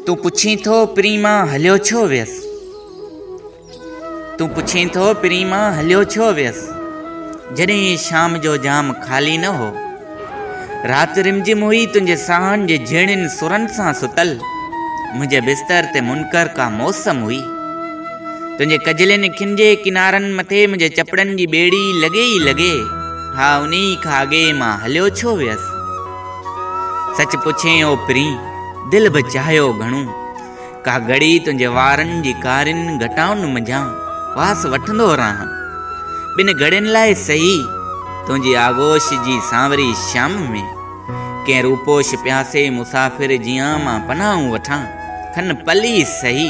تون پڇين ٿو پرين مان هليو ڇو ويس؟ تون پڇين ٿو پرين مان هليو ڇو ويس؟ جڏهن شام جو جام خالي نه هو. رات رمجھم هئي تنهنجي ساهن جي جهيڻين سرن سان ستل. منهنجي بستر تي منڪر ڪا موسم هئي. تنهنجي ڪجلين اکين جي ڪنارن مٿي منهنجي چپڙن جي ٻيڙي لڳي ئي لڳي. ها انهي کان اڳي مان هليو ڇو ويس؟ سچ پڇين او پرين، دل به چاهيو گهڻو. ڪا گهڙي تنهنجي وارن جي ڪارين گهٽائن منجهان واس وٺندو رهان. ٻن گهڙين لاء سهي، تنهنجي آغوش جي سانوري شام ۾، ڪنهن روپوش پياسي مسافر جيان مان پناهون وٺان. کن پل ئي سهي،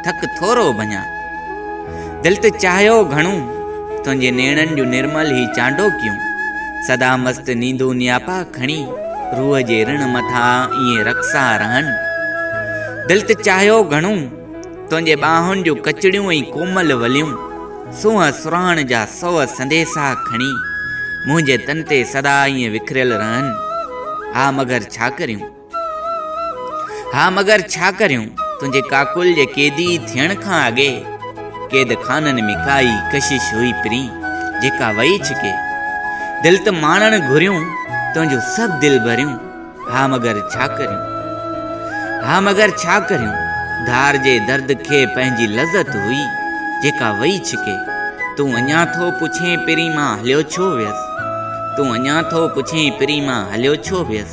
ٿڪ ٿورو ڀڃان. دل ته چاهيو گهڻو، تنهنجي نيڻن جون نرمل هي چانڊوڪيون، سدا مست نيندون نياپا کڻي، روح جي رڻ مٿان ائين رقصان رهن. دل ته چاهيو گهڻو، تنهنجي ٻانهن جون ڪچڙيون ۽ ڪومل وليون، سونهن سرهاڻ جا سو سنديسا کڻي، منهنجي تن تي سدا ائين وکريل رهن. ها مگر ڇا ڪريون؟ ها مگر ڇا ڪريون تنهنجي ڪاڪل جي قيدي ٿيڻ کان اڳي قيد خانن ۾ ڪائي ڪشش هئي پرين جيڪا وئي ڇڪي دل ته ماڻڻ گهريون تنهنجون سڀ دل ڀريون ها مگر ڇا ڪريون ها مگر ڇا ڪريون ڌار جي درد کي پنهنجي لذت هئي جيڪا وئي ڇڪي تون اڃا ٿو پڇين پرين مان هليو ڇو ويس تون اڃا ٿو پڇين پرين مان هليو ڇو ويس.